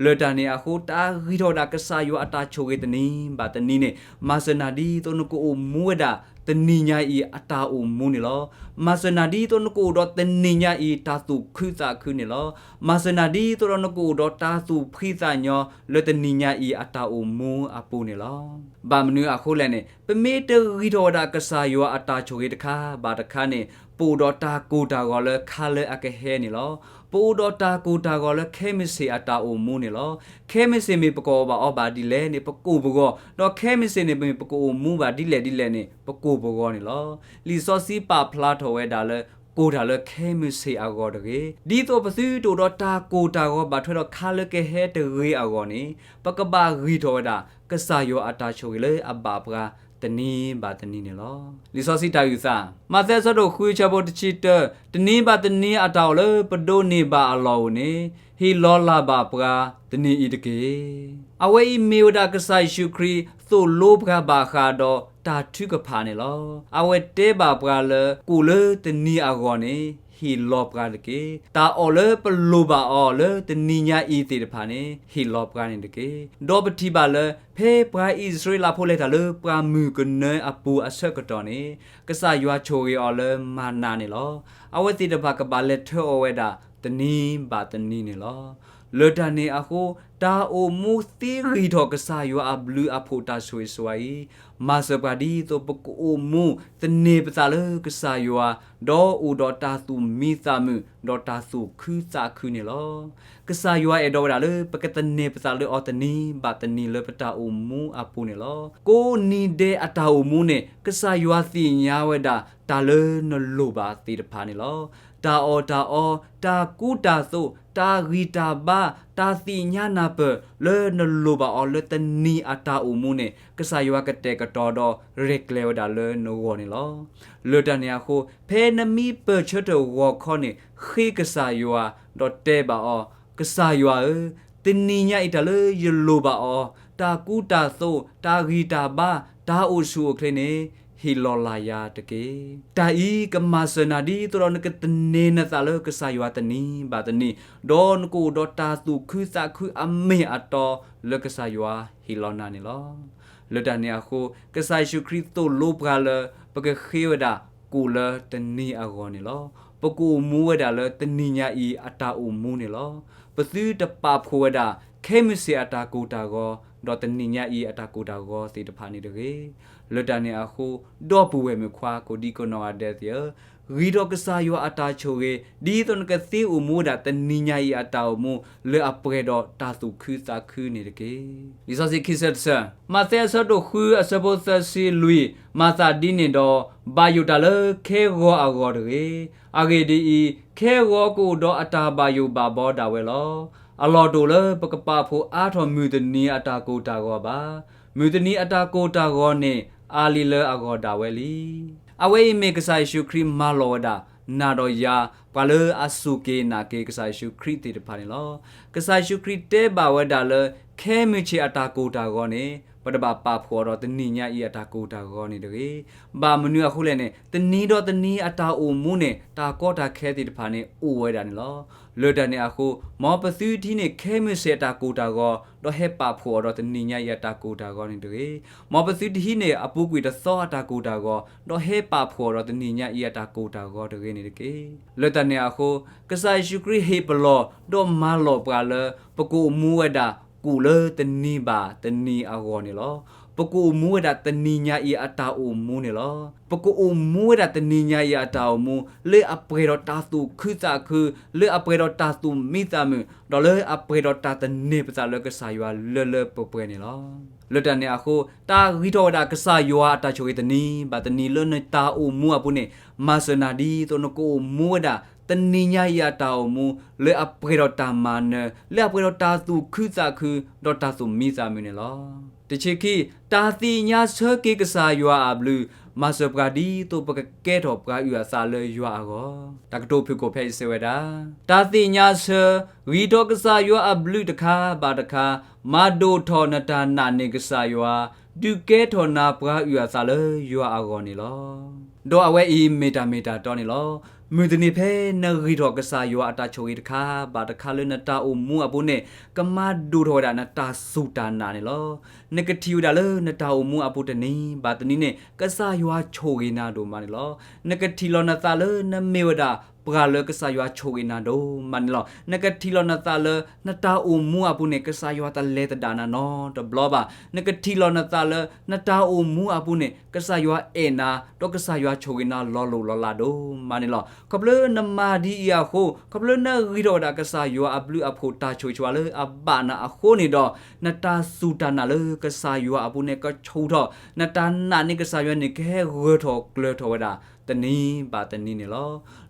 လၢတၢ်န့ၣ်အဃိ, တၢ်ဂံၢ်ထီၣ်ဝဲဒၣ်ကစၢ်ယွၤအတၢ်ဆိၣ်ဂ့ၤတနံၤဘၣ်တနံၤန့ၣ်, မၤစၢၤနၤဒ်သိးနကအိၣ်မူဝဲဒၣ်တနံၤညါအံၤအတၢ်အိၣ်မူန့ၣ်လီၤ. မၤစၢၤနၤဒ်သိးနကအိၣ်ဒီးတနံၤညါအံၤတၢ်သူၣ်ခုသးခုန့ၣ်လီၤ. မၤစၢၤနၤဒ်သိးဒီးနကအိၣ်ဒီးတၢ်သူၣ်ဖှံသးညီလၢတနံၤညါအံၤအတၢ်အိၣ်မူအပူၤန့ၣ်လီၤ. ဘၣ်မနုၤအဃိလဲၣ်န့ၣ်, ပမ့ၢ်တဂံၢ်ထီၣ်ဝဲဒၣ်ကစၢ်ယွၤအတၢ်ဆိၣ်ဂ့ၤတခါဘၣ်တခါန့ၣ်, ပအိၣ်ဒီးတၢ်ကိၢ်တၢ်ဂီၤလၢခါလၢအကဟဲန့ၣ်လီၤ. ပအိၣ်ဒီးတၢ်ကိၢ်တၢ်ဂီၤလၢခဲမုၢ်ဆ့ၣ်အတၢ်အိၣ်မူန့ၣ်လီၤ. ခဲမုၢ်ဆ့ၣ်မ့ၢ်ပကအီၣ်ဘၣ်အီဘၣ်ဒ်လဲၣ်န့ၣ် ပကိၢ်ပဂီၤ, ဒီးခဲမုၢ်ဆ့ၣ်န့ၣ်မ့ၢ်ပကအိၣ်မူဘၣ်ဒ်လဲၣ်ဒ်လဲၣ်န့ၣ် ပကိၢ်ပဂီၤန့ၣ်လီၤ. လံာ်စီဆှံပာ်ဖျါထီၣ်ဝဲဒၣ်လၢ ကိၢ်တၢ်လၢခဲမုၢ်ဆ့ၣ်အဂီၢ်တဂ့ၤ. ဒ်သိးပသုတအိၣ်ဒီးတၢ်ကိၢ်တၢ်ဂီၤဘၣ်ထွဲဒီးခါလၢကဟဲတဂ့ၤအဂီၢ်န့ၣ်, ပကဘၣ်ဂံၢ်ထီၣ်ဝဲဒၣ် ကစၢ်ယွၤအတၢ်ဆိၣ်ဂ့ၤလၢအဘၣ်ပှၤတနံၤဘၣ်တနံၤန့ၣ်လီၤ. လံာ်စီဆှံတၢ်အုၣ်သး, မးသဲအဆၢဒိၣ်ဃုအဆၢဖိတဆံတၢ, တနံၤဘၣ်တနံၤအတၢ်အီၣ်လၢပဒိးန့ၢ်ဘၣ်အလီၢ်အိၣ်န့ၣ်, ဟ့ၣ်လီၤလၢ်ဘၣ်ပှၤတနံၤအံၤတက့ၢ်. အဝဲအံၤမ့ၢ်ဝဲဒၣ်ကစၢ်ယ့ၣ်ၡူးခရံာ်သိၣ်လိပှၤဘၣ်ဃးဒီးတၢ်ထုကဖၣ်န့ၣ်လီၤ. အဝဲတဲဘၣ်ပှၤလၢ ကိၣ်လၢတနံၤအဂီၢ်န့ၣ် ဟ့ၣ်လီၤပှၤတက့ၢ်. တၢ်အီၣ်လၢပလိၣ်ဘၣ်အီၤလၢတနံၤညါအံၤသ့ၣ်တဖၣ်န့ၣ် ဟ့ၣ်လီၤပှၤန့ၣ်တက့ၢ်. ဒီးပထံၣ်ဘၣ်လၢ ဖဲပှၤအံၣ်စရ့လးဖိလဲၤတၢ်လၢပှၢ်မုၢ်ကနၢအပူၤအဆၢကတီၢ်န့ၣ်, ကစၢ်ယွၤဆိၣ်ဂ့ၤအီၤလၢမၤနၤန့ၣ်လီၤ. အဝဲသ့ၣ်တဖၣ်ကဘၣ်လဲၤထၢအီၣ်ဝဲဒၣ်တနံၤဘၣ်တနံၤန့ၣ်လီၤ. လၢတၢ်န့ၣ်အဃိ, တၢ်အိၣ်မူသ့ဂံၢ်ထီၣ်ကစၢ်ယွၤအဘျုးအဖှိၣ်တၢ်ဆိၣ်ဂ့ၤဆိၣ်ဝါအံၤ, မၤစၢၤပှၤဒ်သိးပကအိၣ်မူသန့ၤပသးလၢကစၢ်ယွၤ, ဒီးအိၣ်ဒီးတၢ်သူၣ်မံသးမုာ် ဒီးတၢ်သူၣ်ခုသးခုန့ၣ်လီၤ. ကစၢ်ယွၤအဲၣ်ဒိးဝဲဒၣ်လၢပကသန့ၤပသးလၢအီၤတနံၤဘၣ်တနံၤလၢပတၢ်အိၣ်မူအပူၤန့ၣ်လီၤ. ကိးနံၤဒဲးအတၢ်အိၣ်မူန့ၣ် ကစၢ်ယွၤသ့ၣ်ညါဝဲဒၣ်တၢ်လၢနလိၣ်ဘၣ်သ့ၣ်တဖၣ်န့ၣ်လီၤ. တၢ်အီၣ်တၢ်အီ, တၢ်ကူတၢ်သိး, တၢ်ဂံၢ်တၢ်ဘါ, တၢ်သ့ၣ်ညါနၢ်ပၢၢ်လၢနလိၣ်ဘၣ်အီၤလၢတနံၤအတၢ်အိၣ်မူန့ၣ် ကစၢ်ယွၤကတဲာ်ကတီၤဒီးရဲၣ်ကျဲၤဝဲဒၣ်လၢနဂီၢ်န့ၣ်လီၤ. လၢတၢ်န့ၣ်အဃိ, ဖဲနမံပၢၢ်ဆၢထၢၣ်ဂီၤခီန့ၣ် ဃ့ကစၢ်ယွၤ, ဒီးတဲဘၣ်အီၤ, ကစၢ်ယွၤဧၢ, တနံၤညါအံၤတၢ်လၢယလိၣ်ဘၣ်အီၤ, တၢ်ကူတၢ်သိး, တၢ်ဂံၢ်တၢ်ဘါ, တၢ်အိၣ်ဆူၣ်အိၣ်ချ့န့ၣ် ဟ့ၣ်လီၤလၢ်ယၤတက့ၢ်. တၢ်အံၤကမၤစၢၤနၤဒ်သိးဒီးနကသန့ၤနသးလၢကစၢ်ယွၤတနံၤဘၣ်တနံၤ, ဒီးနကအိၣ်ဒီးတၢ်သူၣ်ခုသးခုအမ့ၢ်အတီလၢကစၢ်ယွၤဟ့ၣ်လီၤနၤန့ၣ်လီၤ. လၢတၢ်န့ၣ်အဃိ, ကစၢ်ယ့ၣ်ၡူးခရံာ်သိၣ်လိပှၤလၢ ပကဃ့ဝဲဒၣ်ကိၣ်လၢတနံၤအဂီၢ်န့ၣ်လီၤ. ပကအိၣ်မူဝဲဒၣ်လၢတနံၤညါအံၤအတၢ်အိၣ်မူန့ၣ်လီၤ. ပသုတပာ်ဖှိၣ်ဝဲဒၣ် ခဲမုၢ်ဆ့ၣ်အတၢ်ကိၢ်တၢ်ဂီၤ, ဒီးတနံၤညါအံၤအတၢ်ကိၢ်တၢ်ဂီၤသ့ၣ်တဖၣ်န့ၣ်တဂ့ၤ. လၢတၢ်န့ၣ်အဃိ, ဒီပုၢ်ဝဲၢ်မုၣ်ခွါကိးဒံကိးနီၢ်ဂၤဒဲးသ့ၣ်ဧၢ, ဂံၢ်ထီၣ်ကစၢ်ယွၤအတၢ်ဆိၣ်ဂ့ၤ ဒ်သိးနကသ့အိၣ်မူဝဲဒၣ်တနံၤညါအံၤအတၢ်အိၣ်မူ လၢအပှဲၤဒီးတၢ်သူၣ်ခုသးခုန့ၣ်တက့ၢ်. လံာ်စီဆှံခံဆၢတဆၢ, မးသဲအဆၢဒိၣ်ဃုအဆၢဖိသၢဆံလွံၢ်, မၤသးဒ်န့ၣ်ဒီး, ဘၣ်ယိၣ်တၢ်လၢခဲဂီၤအဂီၢ်တဂ့ၤ. အဂ့ၢ်ဒ်အံၤ, ခဲဂီၤကအိၣ်ဒီးအတၢ်ဘၣ်ယိၣ်ဘၣ်ဘီဒၣ်ဝဲလီၤ. အလီၢ်တအိၣ်လၢပကပာ်ဖှိၣ်အါထီၣ်မုၢ်တနံၤအတၢ်ကိၢ်တၢ်ဂီၤဘၣ်. မုၢ်တနံၤအတၢ်ကိၢ်တၢ်ဂီၤန့ၣ် အါလံလၢအဂီၢ်ဒၣ်ဝဲလံ. အဝဲအံၤမ့ၢ်ကစၢ်ယ့ၣ်ၡူးခရံာ်မၤလိာ်ဝဲဒၣ် နၤဒီးယၤ, ပှၤလၢအစူၢ်က့ၤနာ်က့ၤကစၢ်ယ့ၣ်ၡူးခရံာ်သ့ၣ်တဖၣ်န့ၣ်လီၤ. ကစၢ်ယ့ၣ်ၡူးခရံာ်တဲဘၣ်ဝဲဒၣ်လၢ ခဲမုၢ်ဆ့ၣ်အတၢ်ကိၢ်တၢ်ဂီၤန့ၣ် ပတဘၣ်ပာ်ဖှိၣ်အီၤဒီးတနံၤညါအံၤအတၢ်ကိၢ်တၢ်ဂီၤန့ၣ်တဂ့ၤ. ဘၣ်မနုၤအဃိလဲၣ်န့ၣ် တနံၤဒီးတနံၤအတၢ်အိၣ်မူန့ၣ် တၢ်ကီတၢ်ခဲသ့ၣ်တဖၣ်န့ၣ် အိၣ်ဝဲဒၣ်န့ၣ်လီၤ. လၢတၢ်န့ၣ်အဃိ, မ်ပသုတဟံးန့ၢ်ခဲမုၢ်ဆ့ၣ်အတၢ်ကိၢ်တၢ်ဂီၤ, ဒီးဟဲပာ်ဖှိၣ်အီၤဒီးတနံၤညါအံၤအတၢ်ကိၢ်တၢ်ဂီၤန့ၣ်တဂ့ၤ. မ်ပသုတဟံးန့ၢ်အပူၤကွံာ်တသီအတၢ်ကိၢ်တၢ်ဂီၤ, ဒီးဟဲပာ်ဖှိၣ်အီၤဒီးတနံၤညါအံၤအတၢ်ကိၢ်တၢ်ဂီၤတဂ့ၤန့ၣ်တက့ၢ်. လၢတၢ်န့ၣ်အဃိ, ကစၢ်ယ့ၣ်ၡူးခရံာ်ဟ့ၣ်ပလီၢ် ဒီးမၤလိာ်ပှၤလၢ ပကအိၣ်မူဝဲဒၣ် ကိၣ်လၢတနံၤဘၣ်တနံၤအဂီၢ်န့ၣ်လီၤ. ပကအိၣ်မူဝဲဒၣ်တနံၤညါအံၤအတၢ်အိၣ်မူန့ၣ်လီၤ. ပကအိၣ်မူဝဲဒၣ်တနံၤညါအံၤအတၢ်အိၣ်မူ လၢအပှဲၤဒီးတၢ်သူၣ်ခုသးခု, လၢအပှဲၤဒီးတၢ်သူၣ်မံသးမုာ်, ဒီးလၢအပှဲၤဒီးတၢ်သန့ၤပသးလၢကစၢ်ယွၤလၢလၢပှဲၤပှဲၤန့ၣ်လီၤ. လၢတၢ်န့ၣ်အဃိ, တၢ်ဂံၢ်ထီၣ်ဝဲဒၣ်ကစၢ်ယွၤအတၢ်ဆိၣ်ဂ့ၤတနံၤဘၣ်တနံၤလၢနတၢ်အိၣ်မူအပူၤန့ၣ်, မၤစၢၤနၤဒ်သိးနကအိၣ်မူဝဲဒၣ် တနံၤညါအံၤအတၢ်အိၣ်မူ လၢအပှဲၤဒီးတၢ်မၤနၢၤ, လၢအပှဲၤဒီးတၢ်သူၣ်ခုသးခု ဒီးတၢ်သူၣ်မံသးမုာ်န့ၣ်လီၤ. တဆံခံ, တၢ်သ့ၣ်ညါဆၢက့ၤကစၢ်ယွၤအဘျုး, မၤစၢၤပှၤဒ်သိးပကကဲထီၣ်ပှၤအုၣ်အသးလၢယွၤအဂီၢ်. တၢ်ကတိၤဖုၣ်ကိာ်ဖဲအံၤစံးဝဲဒၣ်, တၢ်သ့ၣ်ညါဆၢ, ဂံၢ်ထီၣ်ကစၢ်ယွၤအဘျုးတခါဘၣ်တခါ, မၤဒိၣ်ထီၣ်နတၢ်နာ်န့ၢ်ကစၢ်ယွၤ, ဒုးကဲထီၣ်နၤပှၤအုၣ်အသးလၢယွၤအဂီၢ်န့ၣ်လီၤ. ဒီးအဝဲအံၤမ့ၢ်တၢ်မ့ၢ်တၢ်တီန့ၣ်လီၤ. မုၢ်တနံၤဖဲနဂံၢ်ထီၣ်ကစၢ်ယွၤအတၢ်ဆိၣ်ဂ့ၤတခါဘၣ်တခါလၢနတၢ်အိၣ်မူအပူၤန့ၣ်, ကမၤဒိၣ်ထီၣ်ဝဲဒၣ်နတၢ်စူၢ်တၢ်နာ်န့ၣ်လီၤ. နကထံၣ်ဝဲဒၣ်လၢနတၢ်အိၣ်မူအပူၤတနံၤဘၣ်တနံၤန့ၣ် ကစၢ်ယွၤဆိၣ်ဂ့ၤနၤဒိၣ်မးန့ၣ်လီၤ. နကထံၣ်လီၤနသးလၢနမ့ၢ်ဝဲဒၣ် ပှၤလၢကစၢ်ယွၤဆိၣ်ဂ့ၤနၤဒိၣ်မးန့ၣ်လီၤ. နကထံၣ်လီၤနသးလၢ နတၢ်အိၣ်မူအပူၤန့ၣ် ကစၢ်ယွၤတလဲၤသဒၣ်နၤနီတဘျီဘၣ်. နကထံၣ်လီၤနသးလၢ နတၢ်အိၣ်မူအပူၤန့ၣ် ကစၢ်ယွၤအဲၣ်နၤ, ဒီးကစၢ်ယွၤဆိၣ်ဂ့ၤနၤလီၤလိၢ်လီၤလးဒိၣ်မးန့ၣ်လီၤ. ခီဖျိနမၤဒ်အံၤအဃိ, ခီဖျိနဂံၢ်ထီၣ်ဝဲဒၣ်ကစၢ်ယွၤအဘျုးအဖှိၣ်တၢ်ဆိၣ်ဂ့ၤဆိၣ်ဝါလၢအဘၣ်နၤအဃိန့ၣ်ဒီး, နတၢ်စူၢ်တၢ်နာ်လၢကစၢ်ယွၤအပူၤန့ၣ် ကဆူၣ်ထီၣ်, နတၢ်နာ်န့ၢ်ကစၢ်ယွၤန့ၣ် ကဟဲဂၢၢ်ထီၣ်ကျၢၤထီၣ်ဝဲဒၣ် တနံၤဘၣ်တနံၤန့ၣ်လီၤ.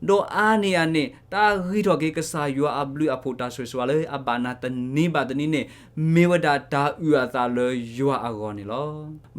ဒီးအါန့ၢ်အန့ၣ် တၢ်ဂံၢ်ထီၣ်က့ၤကစၢ်ယွၤအဘျုးအဖှိၣ်တၢ်ဆိၣ်ဂ့ၤဆိၣ်ဝါလၢအဘၣ်နၤတနံၤဘၣ်တနံၤန့ၣ် မ့ၢ်ဝဲဒၣ်တၢ်အုၣ်အသးလၢယွၤအဂီၢ်န့ၣ်လီၤ.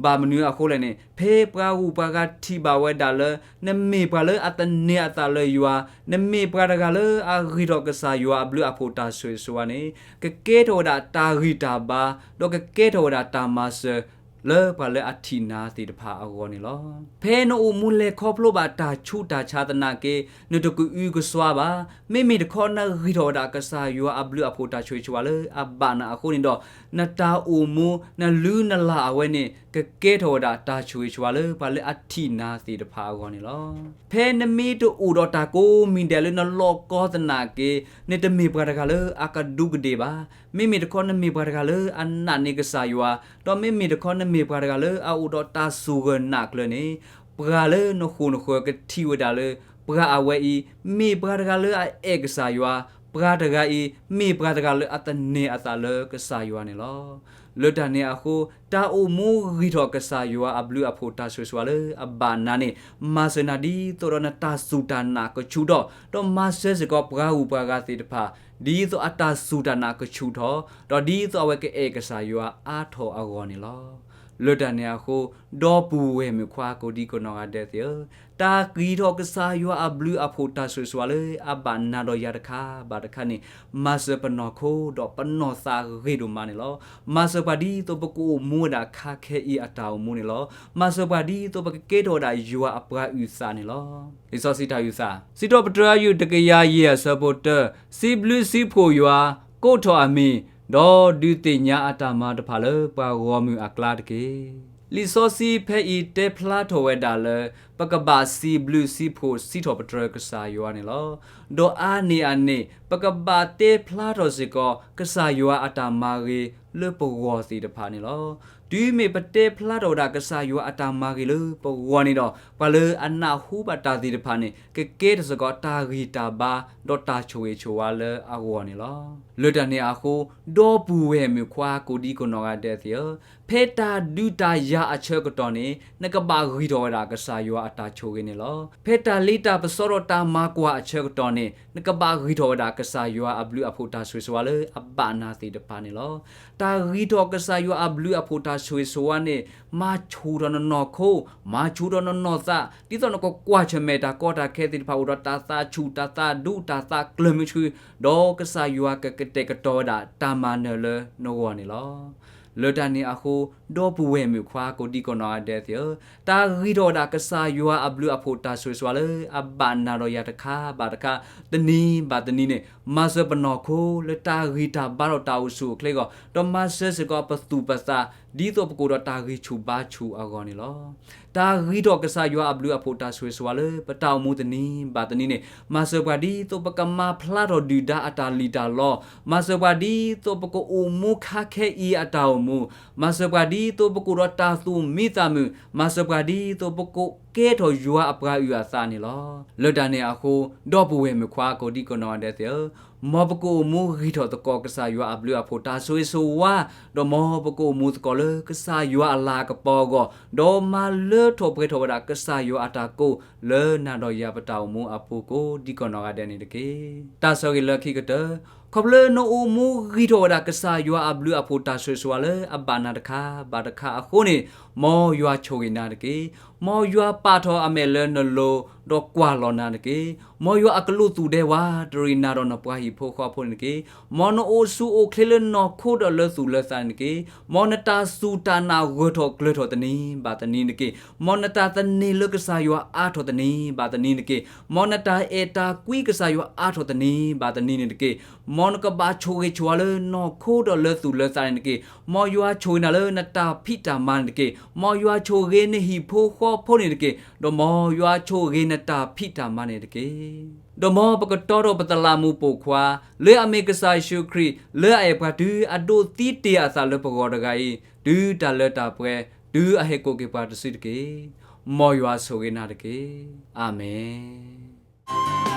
ဘၣ်မနုၤအဃိလဲၣ်န့ၣ် ဖဲပှၤဂုၤပှၤဂၤထံၣ်ဘၣ်ဝဲဒၣ်လၢ နမ့ၢ်ပှၤလၢအသန့ၤအသးလၢယွၤ, နမ့ၢ်ပှၤတဂၤလၢအဂံၢ်ထီၣ်ကစၢ်ယွၤအဘျုးအဖှိၣ်တၢ်ဆိၣ်ဂ့ၤဆိၣ်ဝါန့ၣ် ကကဲထီၣ်ဝဲဒၣ်တၢ်ဂံၢ်တၢ်ဘါ, ဒီးကကဲထီၣ်ဝဲဒၣ်တၢ်မၤစၢၤ လၢပှၤလၢအထံၣ်နၤသ့ၣ်တဖၣ်အဂီၢ်န့ၣ်လီၤ. ဖဲနအိၣ်မူလဲၤခီဖျိဘၣ်တၢ်ဆူးတၢ်ဆါသနာ်က့ နတကအုကစွါဘၣ်. မ့မ့ၢ်တခီနဂံၢ်ထီၣ်ဝဲဒၣ်ကစၢ်ယွၤအဘျုးအဖှိၣ်တၢ်ဆိၣ်ဂ့ၤဆိၣ်ဝါလၢအဘၣ်နၤအဃိန့ၣ်ဒီး နတၢ်အိၣ်မူ နလုၢ်နလၢ်အဝဲန့ၣ် ကကဲထီၣ်ဝဲဒၣ်တၢ်ဆိၣ်ဂ့ၤဆိၣ်ဝါလၢပှၤလၢအထံၣ်နၤသ့ၣ်တဖၣ်အဂီၢ်န့ၣ်လီၤ. ဖဲနမ့ၢ်တအိၣ်ဒီးတၢ်ကိးမံၤဒဲးလၢနလီၢ်ကီသနာ်က့ နတမ့ၢ်ပှၤတဂၤလၢအကဒူးကဒ့ၣ်ဘၣ်. မ့မ့ၢ်တခီနမ့ၢ်ပှၤတဂၤလၢအနာ်န့ၢ်ကစၢ်ယွၤ, ဒီးမ့မ့ၢ်တခီနမ့ၢ်ပှၤတဂၤလၢအအိၣ်ဒီးတၢ်ဆိၣ်ဂၢၢ်နးကျၢၤန့ၣ် ပှၤလၢနဃိာ်နဃၢၤကထံၣ်ဝဲဒၣ်လၢ ပှၤအဝဲအံၤ မ့ၢ်ပှၤတဂၤလၢအအဲၣ်ကစၢ်ယွၤ, ပှၤတဂၤအံၤ မ့ၢ်ပှၤတဂၤလၢအသန့ၤအသးလၢကစၢ်ယွၤန့ၣ်လီၤ. လၢတၢ်န့ၣ်အဃိ တၢ်အိၣ်မူဂံၢ်ထီၣ်ကစၢ်ယွၤအဘျုးအဖှိၣ်တၢ်ဆိၣ်ဂ့ၤဆိၣ်ဝါလၢအဘၣ်နၤန့ၣ် မၤစၢၤနၤဒ်သိးဒီးနတၢ်စူၢ်တၢ်နာ်ကဆူၣ်ထီၣ်, ဒီးမၤစၢၤစ့ၢ်ကီးပှၤဂုၤပှၤဂၤသ့ၣ်တဖၣ် ဒ်သိးအတၢ်စူၢ်တၢ်နာ်ကဆူၣ်ထီၣ်, ဒီးဒ်သိးအဝဲကအဲၣ်ကစၢ်ယွၤအါထီၣ်အဂီၢ်န့ၣ်လီၤ. လၢတၢ်န့ၣ်အဃိ ဒီပုၢ်ဝဲၢ်မုၣ်ခွါကိးဒံကိးနီၢ်ဂၤဒဲးသ့ၣ်ဧၢ, တၢ်ဂံၢ်ထီၣ်ကစၢ်ယွၤအဘျုးအဖှိၣ်တၢ်ဆိၣ်ဂ့ၤဆိၣ်ဝါလၢအဘၣ်နၤဒီးယၤတခါဘၣ်တခါန့ၣ် မၤစၢၤပနီၢ်ခိဒီးပနီၢ်သးဂ့ၤဒိၣ်မးန့ၣ်လီၤ. မၤစၢၤပှၤဒ်သိးပကအိၣ်မူဝဲဒၣ်ခါခဲအံၤအတၢ်အိၣ်မူန့ၣ်လီၤ. မၤစၢၤပှၤဒ်သိးပကကဲထီၣ်ဝဲဒၣ်ယွၤအပှၤအုၣ်သးန့ၣ်လီၤ. လံာ်စီဆှံတၢ်အုၣ်သး စံးထီၣ်ပတြၢၤအယုၢ်တကယၤယဲၢ်အဆၢဖိတၢ, စံးဘျုးစံးဖှိၣ်ယွၤ, ကိးထီၣ်အမံၤ, ဒီးဒုးသ့ၣ်ညါအတၢ်မၤတဖၣ်လၢပှၤဂီၢ်မုၢ်အကျါတက့ၢ်. လံာ်စီဆှံဖဲအံၤတဲဖျါထီၣ်ဝဲဒၣ်လၢ ပကဘၣ်စံးဘျုးစံးဖှိၣ်စံးထီၣ်ပတြၢၤကစၢ်ယွၤန့ၣ်လီၤ. ဒီးအါန့ၢ်အန့ၣ် ပကဘၣ်တဲဖျါထီၣ်စ့ၢ်ကီး ကစၢ်ယွၤအတၢ်မၤဂ့ၤလၢပဂီၢ်သ့ၣ်တဖၣ်န့ၣ်လီၤ. တုၤမ့ၢ်ပတဲဖျါထီၣ်ဝဲဒၣ်ကစၢ်ယွၤအတၢ်မၤဂ့ၤလၢပဂီၢ်န့ၣ်ဒီး ပှၤလၢအနၢ်ဟူဘၣ်တၢ်သ့ၣ်တဖၣ်န့ၣ် ကကဲထီၣ်စ့ၢ်ကီးတၢ်ဂံၢ်တၢ်ဘါ ဒီးတၢ်ဆိၣ်ဂ့ၤဆိၣ်ဝါလၢအဂီၢ်န့ၣ်လီၤ. လၢတၢ်န့ၣ်အဃိ ဒီပုၢ်ဝဲၢ်မုၣ်ခွါကိးဒံကိးနီၢ်ဂၤဒဲးသ့ၣ်ဧၢ, ဖဲတၢ်ဒုးတၢ်ယၤအဆၢကတီၢ်န့ၣ် နကဘၣ်ဂံၢ်ထီၣ်ဝဲဒၣ်ကစၢ်ယွၤအတၢ်ဆိၣ်ဂ့ၤန့ၣ်လီၤ. ဖဲတၢ်လ့တၢ်ပစီဒီးတၢ်မၤကွၢ်အဆၢကတီၢ်န့ၣ် နကဘၣ်ဂံၢ်ထီၣ်ဝဲဒၣ်ကစၢ်ယွၤအဘျုးအဖှိၣ်တၢ်ဆိၣ်ဂ့ၤဆိၣ်ဝါလၢအဘၣ်နၤသ့ၣ်တဖၣ်န့ၣ်လီၤ. တၢ်ဂံၢ်ထီၣ်ကစၢ်ယွၤအဘျုးအဖှိၣ်တၢ်ဆိၣ်ဂ့ၤဆိၣ်ဝါန့ၣ် မၤဆူၣ်ထီၣ်နနီၢ်ခိ, မၤဆူၣ်ထီၣ်နနီၢ်သး ဒ်သိးနကကွၢ်ဆၢၣ်မဲာ်တၢ်ကီတၢ်ခဲသ့ၣ်တဖၣ် အိၣ်ဒီးတၢ်သးဆူၣ် တၢ်သးဒူ တၢ်သးကျၢၤမုဆူ, ဒီးကစၢ်ယွၤကကတဲာ်ကတီၤဝဲဒၣ်တၢ်မၤနၢၤလၢနဂီၢ်န့ၣ်လီၤ. လၢတၢ်န့ၣ်အဃိ ဒီပုၢ်ဝဲၢ်မုၣ်ခွါကိးဒံကိးနီၢ်ဂၤဒဲးသ့ၣ်ဧၢ, တၢ်ဂံၢ်ထီၣ်ဝဲဒၣ်ကစၢ်ယွၤအဘျုးအဖှိၣ်တၢ်ဆိၣ်ဂ့ၤဆိၣ်ဝါလၢအဘၣ်နၤဒီးယၤတခါဘၣ်တခါ တနံၤဘၣ်တနံၤန့ၣ် မၤစၢၤပနီၢ်ခိလၢတၢ်ဂံၢ်တၢ်ဘါဒီးတၢ်အိၣ်ဆူၣ်အိၣ်ချ့အဂီၢ်, ဒီးမၤစၢၤစ့ၢ်ကီးပသူၣ်ပသး ဒ်သိးပကအိၣ်ဒီးတၢ်ဂံၢ်ဆူၣ်ဘါဆူၣ်အဂီၢ်န့ၣ်လီၤ. တၢ်ဂံၢ်ထီၣ်ကစၢ်ယွၤအဘျုးအဖှိၣ်တၢ်ဆိၣ်ဂ့ၤဆိၣ်ဝါလၢပတၢ်အိၣ်မူတနံၤဘၣ်တနံၤန့ၣ် မၤစၢၤပှၤဒ်သိးပကမၤဖျါထီၣ်ဒုၣ်ဒါအတၢ်လံၣ်တၢ်လီ, မၤစၢၤပှၤဒ်သိးပကအိၣ်မူခါခဲအံၤအတၢ်အိၣ်မူ, မၤစၢၤပှၤဒ်သိးပကအိၣ်ဒီးတၢ်သူၣ်မံသးမုာ်, မၤစၢၤပှၤဒ်သိးပကကဲထီၣ်ယွၤအပှၤအုၣ်အသးန့ၣ်လီၤ. လၢတၢ်န့ၣ်အဃိ ဒီပုၢ်ဝဲၢ်မုၣ်ခွါကိးဒံကိးနီၢ်ဂၤဒဲးသ့ၣ်ဧၢ, မ်ပကအိၣ်မူဂံၢ်ထီၣ်သကိးကစၢ်ယွၤအဘျုးအဖှိၣ်တၢ်ဆိၣ်ဂ့ၤဆိၣ်ဝါ, ဒီးမ်ပကအိၣ်မူသကိးလၢကစၢ်ယွၤအလၤကပီၤအဂီၢ်, ဒီးမၤလၢထီၣ်ပှဲၤထီၣ်ဝဲဒၣ်ကစၢ်ယွၤအတၢ်ကိးလၢနၤဒီးယၤပတၢ်အိၣ်မူအပူၤကိးဒံကိးနီၢ်ဂၤဒဲးန့ၣ်တက့ၢ်. တၢ်ဆၢဂ့ၤလၢခံကတၢၢ်, ခီဖျိနအိၣ်မူဂံၢ်ထီၣ်ဝဲဒၣ်ကစၢ်ယွၤအဘျုးအဖှိၣ်တၢ်ဆိၣ်ဂ့ၤဆိၣ်ဝါလၢအဘၣ်နၤတခါဘၣ်တခါအဃိန့ၣ်, မ်ယွၤဆိၣ်ဂ့ၤနၤတက့ၢ်. မ်ယွၤပာ်ထီၣ်အမဲာ်လၢနလိၤ, ဒီးကွၢ်လီၤနၤတက့ၢ်. မ်ယွၤအကလူးသူၣ်ဒဲဝးတရံးနၤဒီးနပှၤဟံၣ်ဖိဃီဖိန့ၣ်တက့ၢ်. မ်နအိၣ်ဆူၣ်အိၣ်ချ့လၢနီၢ်ခိဒီးလၢသူၣ်လၢသးန့ၣ်တက့ၢ်. မ်နတၢ်စူၢ်တၢ်နာ်ဂၢၢ်ထီၣ်ကျၢၤထီၣ်တနံၤဘၣ်တနံၤန့ၣ်တက့ၢ်. မ်နတၢ်သန့ၤလၢကစၢ်ယွၤအါထီၣ်တနံၤဘၣ်တနံၤန့ၣ်တက့ၢ်. မ်နတၢ်အဲၣ်တၢ်ကွံကစၢ်ယွၤအါထီၣ်တနံၤဘၣ်တနံၤန့ၣ်တက့ၢ်. မ်နကဘၣ်ဆိၣ်ဂ့ၤဆိၣ်ဝါလၢနီၢ်ခိဒီးလၢသူၣ်လၢသးန့ၣ်တက့ၢ်. မ်ယွၤဆိၣ်ဂ့ၤနၤလၢနတၢ်ဖံးတၢ်မၤန့ၣ်တက့ၢ်. မ်ယွၤဆိၣ်ဂ့ၤနဟံၣ်ဖိဃီဖိန့ၣ်တက့ၢ်. ဒီးမ်ယွၤဆိၣ်ဂ့ၤနတၢ်ဖံးတၢ်မၤန့ၣ်တက့ၢ်. ဒီးမ်ပကတီဒီးပသလးမူးပိာ်ခွါ လၢအမ့ၢ်ကစၢ်ယ့ၣ်ၡူးခရံာ် လၢအအဲၣ်ပှၤတုၤအဒိးသံတ့ၢ်အသးလၢပဂီၢ်တဂၤအံၤ တုၤတၢ်လၢတၢ်ပှဲၤ တုၤအဟဲကိးက့ၤပှၤတစုတက့ၢ်. မ်ယွၤဆိၣ်ဂ့ၤနၤတက့ၢ်. အၤမ့ၣ်.